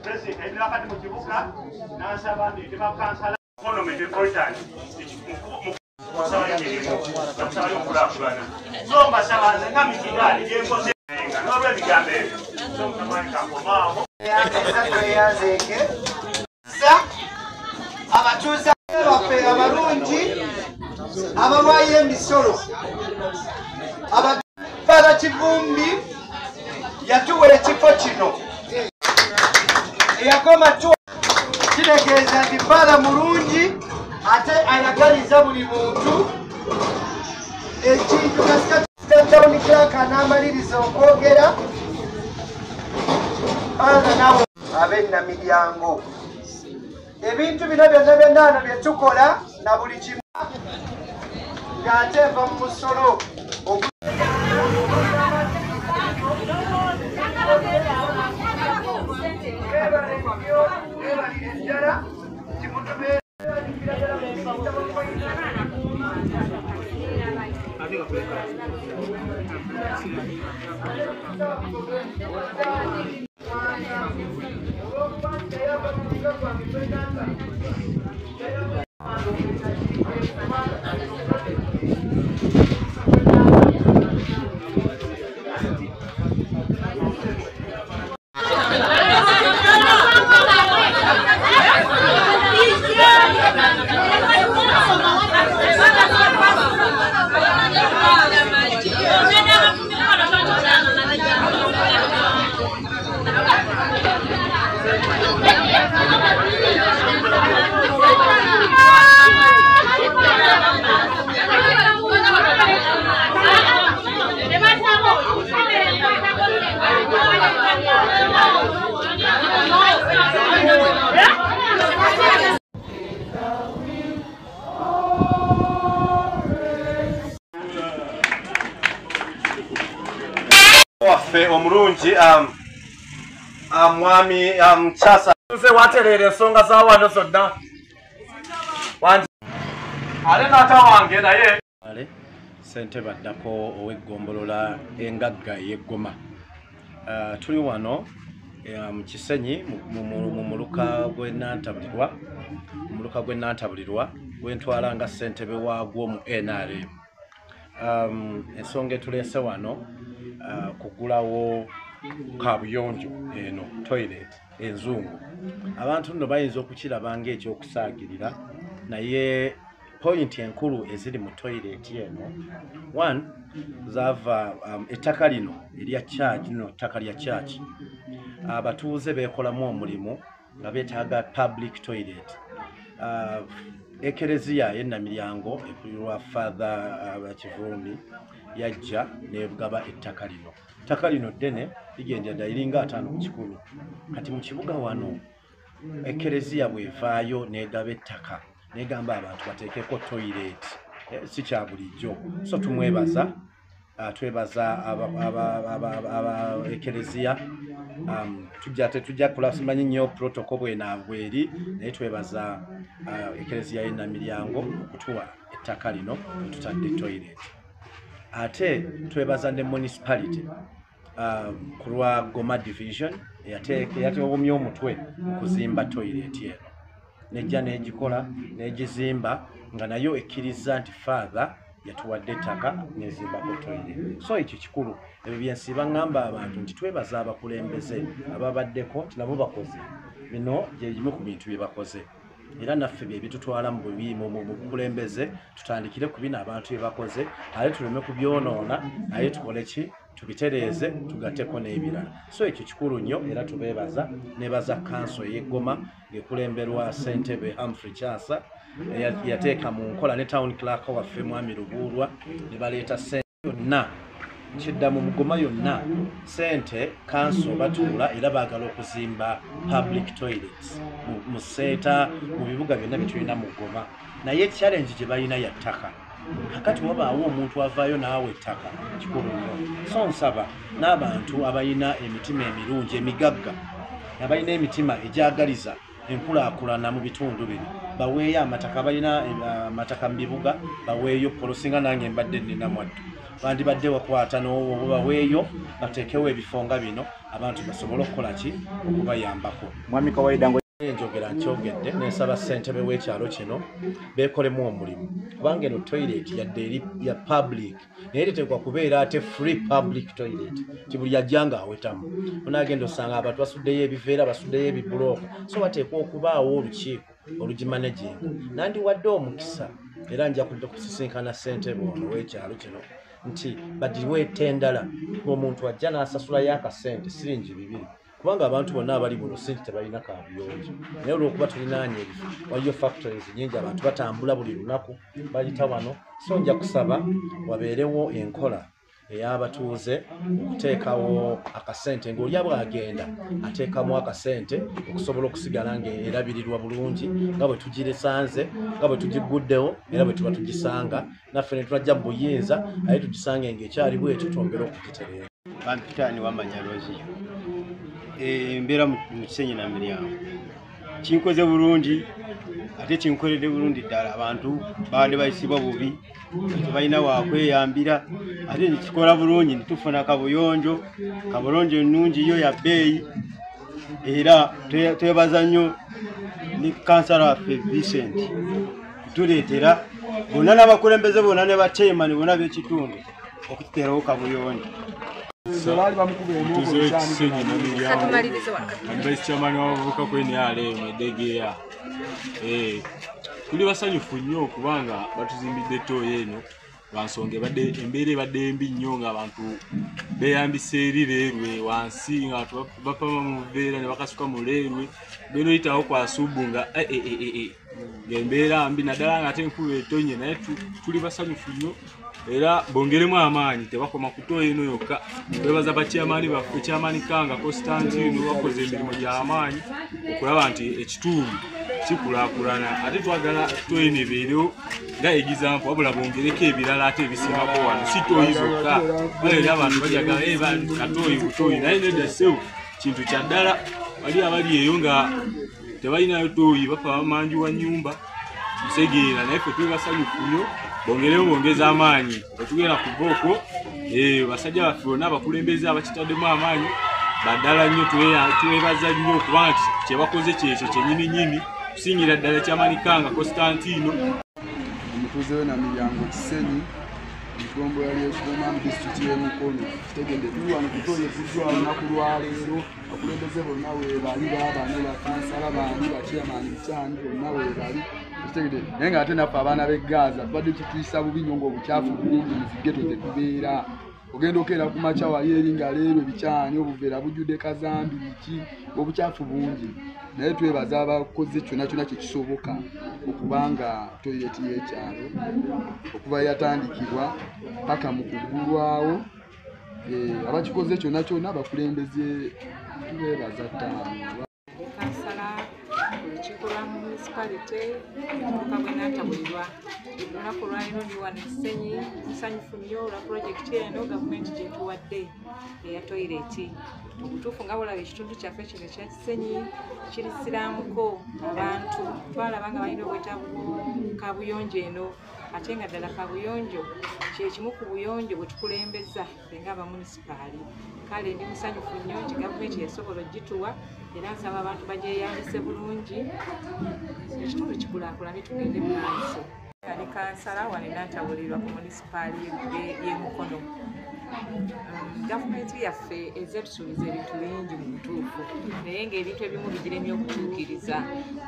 President ayingira kati mu kibuga n'asaba nti bakansala economy important mukusabayo okulaakulana. So mbasaba nze nga mikigaali gyenkoze nga n'olw'ebigambo ebyo so mutamanyikankomaawo. Tweyanzeeke abatuuze baffe abalungi abalwayo emisolo. Father Kivumbi yatuwa ekifo kino eyakoma tuwa kitegeeza nti Father mulungi ate ayagaliza buli muntu ekintu. Kasita town clerk anaamaliriza okwogera, Father nawe ab'ennamiryango ebintu bino byonna byonna ano bye tukola na buli kimu ng'ate eva mu musolo. Waffe omulungi mwami Kyasa nze watereera ensonga za wano zonna ate taata wange naye ale ssentebe addako ow'eggombolola engagga ey'eggoma. Tuli wano mu Kisenyi mu muluka gw'Ennantabulirwa, omuluka gw'Ennantabulirwa gwentwala nga ssentebe waagwo mu NRM. Ensonga etuleese wano kugulawo kabuyonjo eno toilet enzungu. Abantu nno bayinza okukiraba ng'ekyokusaagirira, naye point enkulu eziri mu toilet eno, one zaava ettaka lino erya church, lino ttaka lya church. Abatuuze beekolamu omulimu nga beetaaga public toilet. Ekereziya y'Ennamiryango ekulirwa Father Kivumbi yajja n'egaba ettaka lino. Ettaka lino ddene ligenda ddala liringa 5 ku 100. Kati mu kibuga wano ekereziya bw'evaayo n'egaba ettaka n'egamba abantu bateekeko toilet, si kya bulijjo. So tumwebaza, twebaza aba ekereziya. Tujja kula simanyi nnyo protocol bwenaabwe eri, naye twebaza ekereziya y'Ennamiryango okutuwa ettaka lino wetutadde toilet. Ate twebaza ne municipality ku lwa Goma division eyatewomya omutwe mu kuzimba toilet eno, nejja n'egikola n'egizimba nga nayo ekkiriza nti Father yatuwadde ettaka nezimbako toilet. So ekyo kikulu. Ebyo byensiba ŋŋamba abantu nti twebaza abakulembeze ababaddeko nti nabo bakoze bino, gye bimu ku bintu bye bakoze, era naffe bye bitutwala mu bukulembeze. Tutandikire ku bino abantu bye bakoze, ate tuleme kubyonoona, naye tukole ki? Tubitereeze, tugatteko n'ebirala. So ekyo kikulu nnyo era tubeebaza. Nebaza kanso ey'eggoma ng'ekulemberwa ssentebe Humphrey Kyasa yateeka mu nkola ne town clerk waffe mwami Lubuulwa ne baleeta ssente yonna kidda mu mugoma yonna ssente. Kanso batuula era baagala okuzimba public toilets mu seeta mu bibuga byonna bye tulina mu Goma, naye challenge gye balina ya ttaka. Kakati wabaawo omuntu avaayo naawe ettaka, kikulu nnyo. So nsaba n'abantu abalina emitima emirungi emigagga, abalina emitima egyagaliza enkulaakulana mu bitundu bino, baweeyo amataka. Balina amataka mu bibuga, baweeyo polo. Singa nange mbadde nnina mwaddu Bandibadde bakwata n'obaweeyo bateekewo ebifo nga bino abantu basobole okukola ki okubayambako. Mwami Kawaida, Enjogera nkyogedde, nensaba ssentebe w'ekyalo kino beekolemu omulimu, kubanga eno toilet yadde eri ya public, naye teteekwa kubeera ate free public toilet ti buli ajja nga awetamu. Onaagenda osanga abantu basuddeyo ebiveera, basuddeyo ebibulooka, so bateekwa okubaawo olukiiko olugimanaginga. Nandiwadde omukisa era nja kudda kusisinkana ssentebe ono w'ekyalo kino nti bagiweete endala, ng'omuntu ajja n'asasulayo akasente siringi 2, kubanga abantu bonna abali buno si nti tebalina kabuyonjo, naye olw'okuba tulinaanye ebifo, waliyo factories nyingi, abantu batambula buli lunaku bayita wano. So nja kusaba wabeerewo enkola ey'abatuuze okuteekawo akasente, ng'oli bw'agenda ateekamu akasente okusobola okusigala ng'erabirirwa bulungi nga bwe tugiresanze, nga bwe tugiguddewo, era bwe tuba tugisanga naffe ne tulajja mu buyinza, aye tugisange ng'ekyali bwetyo, twongere okugitereera. Bampitaani Wamanya Lozio. Embeera mu Kisenyi na Miryango kinkoze bulungi, ate kinkoledde bulungi ddala. Abantu babadde bayisibwa bubi, tebalina wakweyambira, ate nekikola bulungi netufuna kabuyonjo, kabulonjo ennungi yo ya bbeeyi. Era twebaza nnyo ne kansala waffe Vincent kutuleetera bonna n'abakulembeze bonna ne bachairman bonna b'ekitundu okututeerawo kabuyonjo. Tuze Kisenyi na Miryango, vice chairman w'abavubuka ku NRM Edegeya. Tuli basanyufu nnyo kubanga batuzimbidde ttooyi eno lwansonga ebadde embeera ebadde mbi nnyo, ng'abantu beeyambisa eri leerwe wansi, nga abantu bapama mu buveera ne bakasuka mu leerwe, genda oyitawo kwa subu nga ng'embeera mbi, naddala ng'ate enkuba etonye. Naye tuli basanyufu nnyo era bongeremu amaanyi, tebakoma ku ttooyi eno yokka. Twebaza bachairman baffe, chairman Kanga Constantino, bakoze emirimu gy'amaanyi okulaba nti ekitundu kikulaakulana, ate twagala ttooyi eno ebeerewo nga example, wabula bongereko ebirala ate ebisingako wano, si ttooyi zokka. Wala eri abantu bajagala katooyi butooyi, naye nedda ssebo, kintu kya ddala. Bali abali eyo nga tebalinayo ttooyi bafa bamanju wa nnyumba nsegeera, naye ffe tuli basanyufu nnyo, bongeremu bongeza amaanyi. Tetugenda kuva okwo, basajja baffe bonna abakulembeze abakitaddemu amaanyi baddala nnyo, twebaza nnyo kubanga kye bakoze kyekyo kyennyini nnyini, kusingira ddala Chairman Kanga Constantino. Omutuuze we Namiryango Kisenyi, mu ly'e Goma mu disitulikiti y'e Mukono. Kitegedde tuli wano ku ttooyi eguddwa olunaku lwaleero, abakulembeze bonna weebali, baabano bakansala baani, bachairman bikyani bonna weebali. Kitegedde naye ng'ate naffe abaana b'e Gaza tubadde kituyisa bubi nnyo ng'obukyafu bungi mu zigeto ze tubeera. Ogenda okeera ku makya wali eri nga leero ebikyani, obuveera bujjudde kazambi, biki, obukyafu bungi. Naye twebaza abakoze kyonna kyonna kye kisoboka okubanga toyireti y'ekyalo okuva yatandikibwa paka mu kuggulwawo. Abakikoze kyonna kyonna abakulembeze tubeebaza ttaano. Kansala olukiiko lwa municipality omuka bwe Nantabulirwa, olunaku olwaleero ndi wano e Kisenyi, musanyufu nnyo olwa pulojekiti eno gavumenti gyetuwadde eya toyireti. Obutuufu nga bulaba ekitundu kyaffe kino ekya Kisenyi kirisiraamuko abantu, twalaba nga balina obwetaavu kabuyonjo eno, ate nga ddala kabuyonjo kye kimu ku buyonjo bwe tukulembeza ffe ng'abamunisipaali. Kale ndi musanyufu nnyo nti gavumenti yasobola ogituwa, era nsaba abantu bagyeyambise bulungi, ekitundu kikulaakulane tugende mu maaso. Ndi kansala wano e Nantabulirwa ku munisipaali y'e Mukono. Gavumenti yaffe ezze etusuubiza ebintu bingi mu butuufu, naye ng'ebintu ebimu bigiremye okutuukiriza.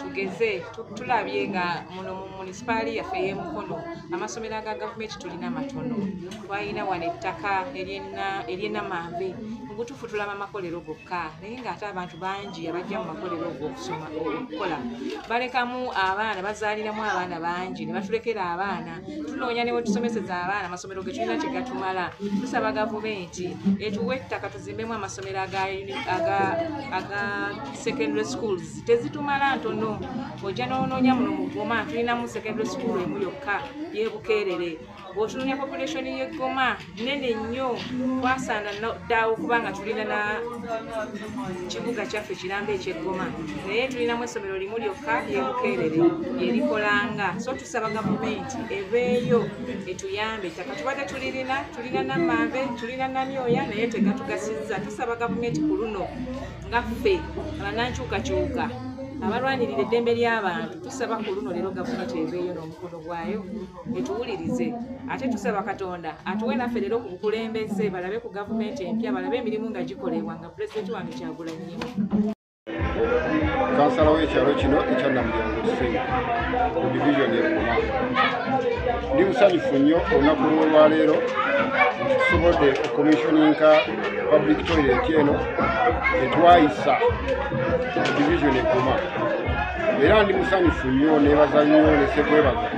Tugeze tulabye nga muno mu munisipaali yaffe ey'e Mukono amasomero aga gavumenti tulina matono. Twalina wano ettaka ery'Enamanve, mu butuufu tulaba amakolero gokka, naye ng'ate abantu bangi abajja mu makolero ago okusoma okukola balekamu abaana, bazaaliramu abaana bangi ne batulekera abaana. Tunoonya ne we tusomeseza abaana, amasomero ge tulina tegatumala. Tusaba gavumenti etuwe ettaka tuzimbemu amasomero aga secondary schools, tezitumala ntono. Ojja n'onoonya muno mu Goma tulinamu secondary school emu yokka y'e Bukeerere. Bw'otunuulira population y'e Goma nnene nnyo, twasaana dda okuba nga tulina na kibuga kyaffe kiramba eky'e Goma, naye tulinamu essomero limu lyokka ly'e Bukeerere lyerikolanga. So tusaba gavumenti eveeyo etuyambe. Ettaka tubadde tulirina, tulina Namanve, tulina Namyoya, naye tegatugasizza. Tusaba gavumenti ku luno nga ffe abannankyukakyuka abalwanirira eddembe ly'abantu, tusaba ku luno leero gavumenti eveeyo n'omukono gwayo etuwulirize. Ate tusaba Katonda atuwe naffe leero ku bukulembeze, balabe ku gavumenti empya, balabe emirimu nga gikolebwa nga pulezidenti wange Kyagulanyi. Kansala w'ekyalo kino ekya Namulyango Kisenyi ku division y'e Goma, ndi musanyufu nnyo olunaku lw'olwaleero nti tusobodde okucommissioninga public toilet eno etwayisa ku division y'e Goma. Era ndi musanyufu nnyo, neebaza nnyo nesekwebaza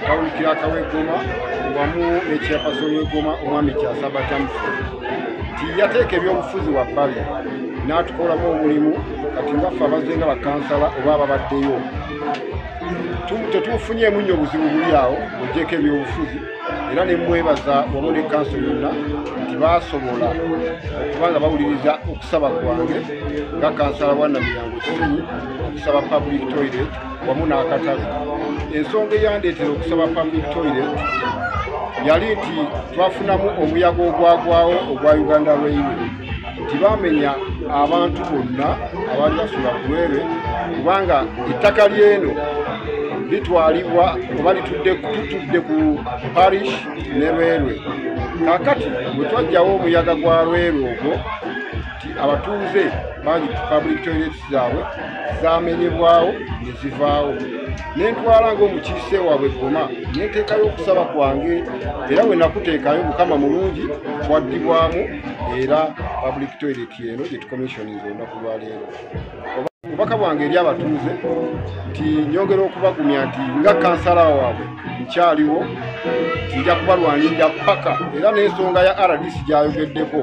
town clerk w'e Goma wamu ne chairperson w'e Goma omwami Kyasaba Tamson nti yateeka ebyobufuzi wabbali n'atukolamu omulimu. Kati nga ffe abazze nga bakansala oba ababaddeyo tetufunyeemu nnyo obuzibu buli awo ng'oggyeko ebyobufuzi, era ne mwebaza wamu ne kanso yonna nti baasobola okuba nga bawuliriza okusaba kwange nga kansala wa Namilyango Kisenyi okusaba public toilet wamu n'akatale. Ensonga eyandeetera okusaba public toilet yali nti twafunamu omuyaga ogwagwawo ogwa Uganda Railway, nti bamenya abantu bonna abaali basula ku lwere, kubanga ettaka ly'eno litwalibwa oba tutudde ku parish ne Lwerwe. Kaakati bwe twajjawo omuyaga gwa Lwerwe ogwo, nti abatuuze bangi public toilets zaabwe zamenyebwawo ne zivaawo. Nentwala ng'omukiise waabwe Goma, nenteekayo okusaba kwange, era bwe nakuteekayo Mukama mulungi twaddibwamu, era public toilet eno gye tucommissioninze olunaku lwaleero. Obubaka bwange eri abatuuze nti nyongera okubagumya nti nga kansala waabwe nkyaliwo, nti nja kubalwanirira paka. Era n'ensonga ya RDC gy'ayogeddeko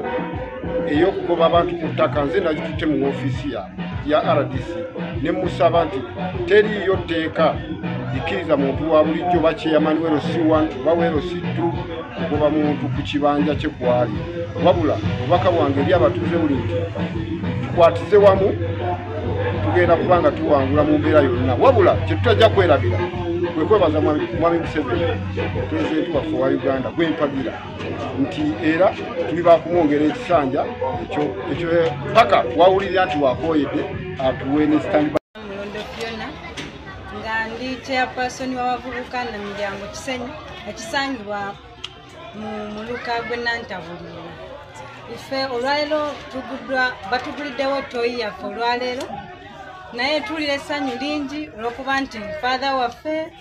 ey'okugoba abantu ku ttaka, nze nagitutte mu woofiisi ya RDC ne musaba nti teriiyo tteeka likkiriza muntu wa bulijjo oba chairman wa LC1 oba wa LC2 kugoba muntu ku kibanja kye kwali. Wabula obubaka bwange eri abatuuze buli nti tukwatize wamu, tugenda kubanga tuwangula mu mbeera yonna. Wabula kye tutajja kwerabira kwe kwebaza Mwami Museveni, pulezidenti waffe wa Uganda gwempagira, nti era tuli bakumwongera ekisanja ekyo paka wawulirira nti wakooyedde atuwe ne stand. Mulondo Fiona, nga ndi chairperson w'abavubuka Namilyango Kisenyi ekisangibwa mu muluka gw'e Nantabulirwa. Ife olwaleero batuguliddewo toyi yaffe olwaleero, naye tuwulira essanyu lingi olw'okuba nti father waffe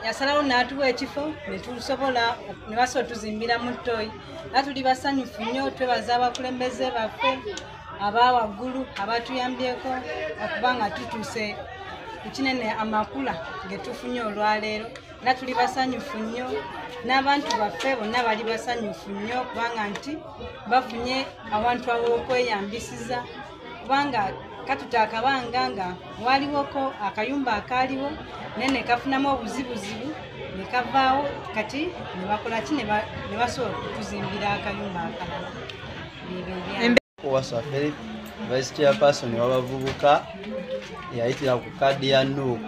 yasalawo n'atuwa ekifo ne tusobola ne basobola otuzimbiramu toyi. Era tuli basanyufu nnyo, twebaza abakulembeze baffe aba waggulu abatuyambyeko okuba nga tutuuse ku kinene amakula ge tufunye olwaleero. Era tuli basanyufu nnyo n'abantu baffe bonna bali basanyufu nnyo kubanga nti bafunye awantu aw'okweyambisiza, kubanga katuta akabanga nga waliwoko akayumba akaaliwo naye ne kafunamu obuzibuzibu ne kavaawo, kati ne bakola ki ne basobola okutuzimbira akayumba akalala. Owasa Philip, vice chairperson w'abavubuka yayitira ku kaadi ya NUP.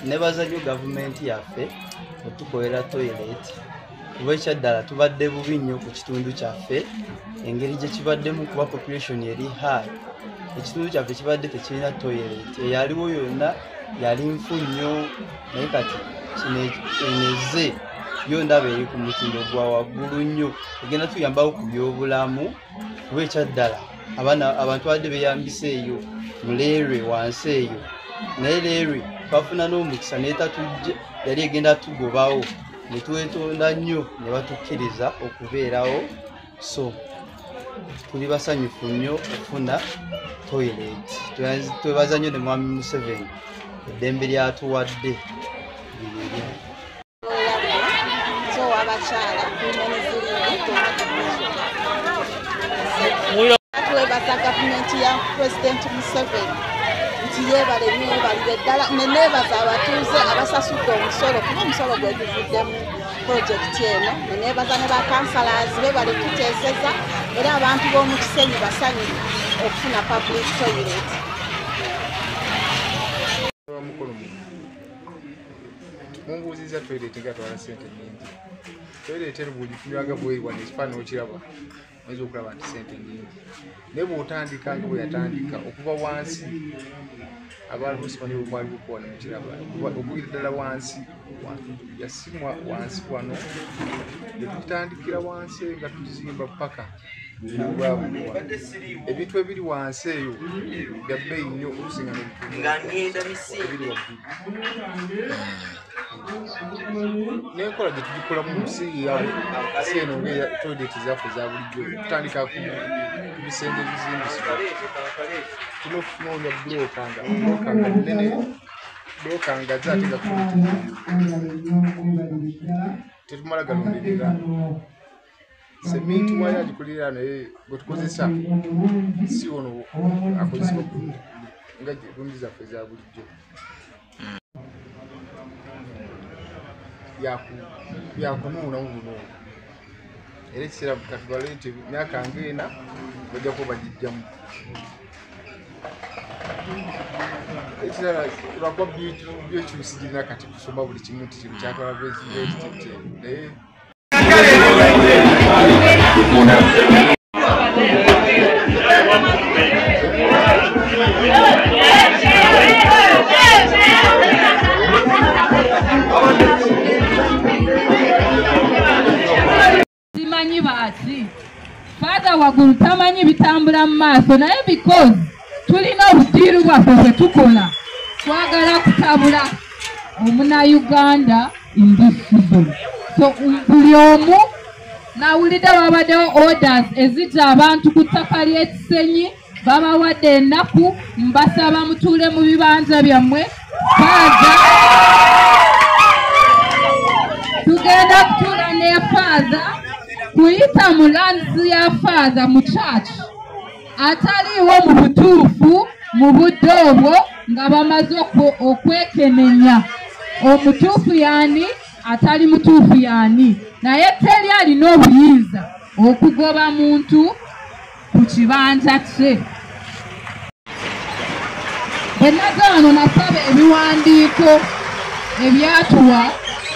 Nebaza nnyo gavumenti yaffe otukolera toilet, kuba ekyaddala tubadde bubi nnyo ku kitundu kyaffe engeri gye kibaddemu, kuba population eri high. Ekitundu kyaffe kibadde tekirina toilet, eyaliwo yonna yali nfu nnyo, naye kati kino eneze yo ndaba eri ku mutindo gwa waggulu nnyo, egenda tuyambako ku byobulamu, kuba ekyaddala abantu babadde beeyambisa eyo mu leerwe wansi eyo, naye leerwe twafuna n'omukisa n'etatujja, yali egenda tugobawo ne twetonda nnyo ne batukkiriza okubeerawo. So tuli basanyufu nnyo okufuna toilet. Twebaza nnyo ne Mwami Museveni eddembe lyatuwadde liriri. So abakyala Women's League twebaza gavumenti ya Pulezidenti Museveni nti yeebale nnyo, yeebalire ddala, ne neebaza abatuuze abasasudde omusolo, kuba omusolo gwe guvuddemu pulojekiti eno. Neneebaza ne bakansalaazi be bali tuteeseza, era abantu b'omu Kisenyi basanyufu okufuna public toilet. Mumbuuziza toilet nga twala ssente nnyingi. Toilet eno bw'ogitunulaga bw'eri ekifaananyi okiraba, oyinza okulaba nti ssente nnyingi. Naye bw'otandika nga bwe yatandika okuva wansi, abantu simanyi bwe mwali bukuwa ne mukiraba, okuviira ddala wansi, yasimwa wansi wano, ne tutandikira wansi nga tugizimba ppaka. Ebintu ebiri wansi eyo bya bbeeyi nnyo okusinga n'ebiri waggulu. N'enkola gye tugikolamu si eno ng'eya toilet zaffe eza bulijjo, tutandika ku bisenge ebizimbisibwa. Tulina okunoonya bbulooka nga nnene, bbulooka ngazi ate nga tetumala galonderera. Seminti wayo agikolera naye gwe tukozesa si ono akozesebwa nga gundi zaffe eza bulijjo. Yakunuunamu bunuuna, era ekiseera katubale nti emyaka ng'ena bajja kuba bagijjamu. Ekirala lwakuba byekyusigirina kati tusoma buli kimu nti kino kyatwala bwekiti naye. Simanyi baasi Father waggulu tamanyi bitambula mu maaso, naye because tulina obutiiru bwaffe bwe tukola, twagala kutabula omunnayuganda in this season. So buli omu nawulidde babaddewo orders ezijja abantu ku ttaka ly'Ekisenyi, babawadde ennaku, mbasaba mutuule mu bibanja byammwe. Faaza tugenda kutuula ne Faaza kuyita mu lands ya Faaza mu church ataliiwo mu butuufu mu budde obwo nga bamaze okwekenenya omutuufu yaani atali mutuufu yaani, naye teri alina obuyinza okugoba muntu ku kibanja kye. Bwe nazza wano nasaba ebiwandiiko ebyatuwa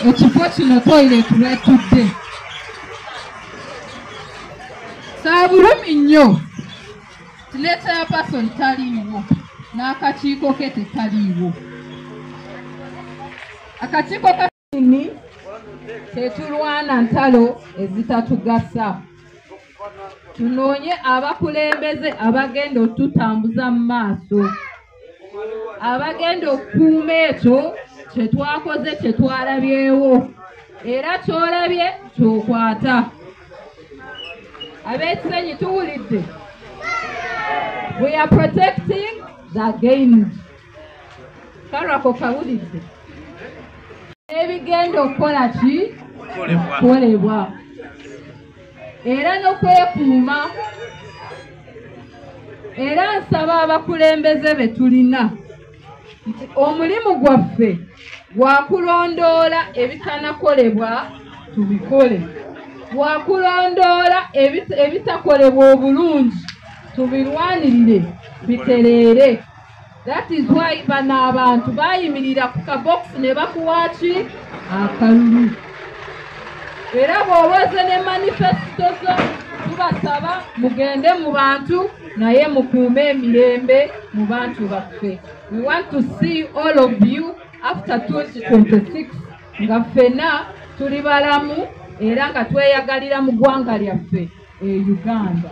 ekifo kino toilet lwetudde. Saabulumi nnyo ne chairperson taliiwo n'akakiiko ke tekaliiwo. Akakiiko ka tetulwana ntalo ezitatugasa. Tunoonye abakulembeze abagenda otutambuza mu maaso, abagenda okukuuma ekyo kye twakoze kye twalabyewo, era ky'olabye ky'okwata. Ab'Ekisenyi tuwulidde, we are protecting the gains. Karako kawulidde ebigenda okukola ki? Kukolebwa era n'okwekuuma. Era nsaba abakulembeze be tulina nti omulimu gwaffe gwakulondoola ebitanakolebwa tubikole, gwakulondoola ebitakolebwa obulungi tubirwanirire bitereere. That is why bano abantu bayimirira ku kabokisi ne bakuwa ki? Akalulu. Era bw'oba ne manifesto zo tubasaba mugende mu bantu naye mukuume emirembe mu bantu baffe. We want to see all of you after 2026 nga ffenna tuli balamu era nga tweyagalira mu ggwanga lyaffe e Uganda.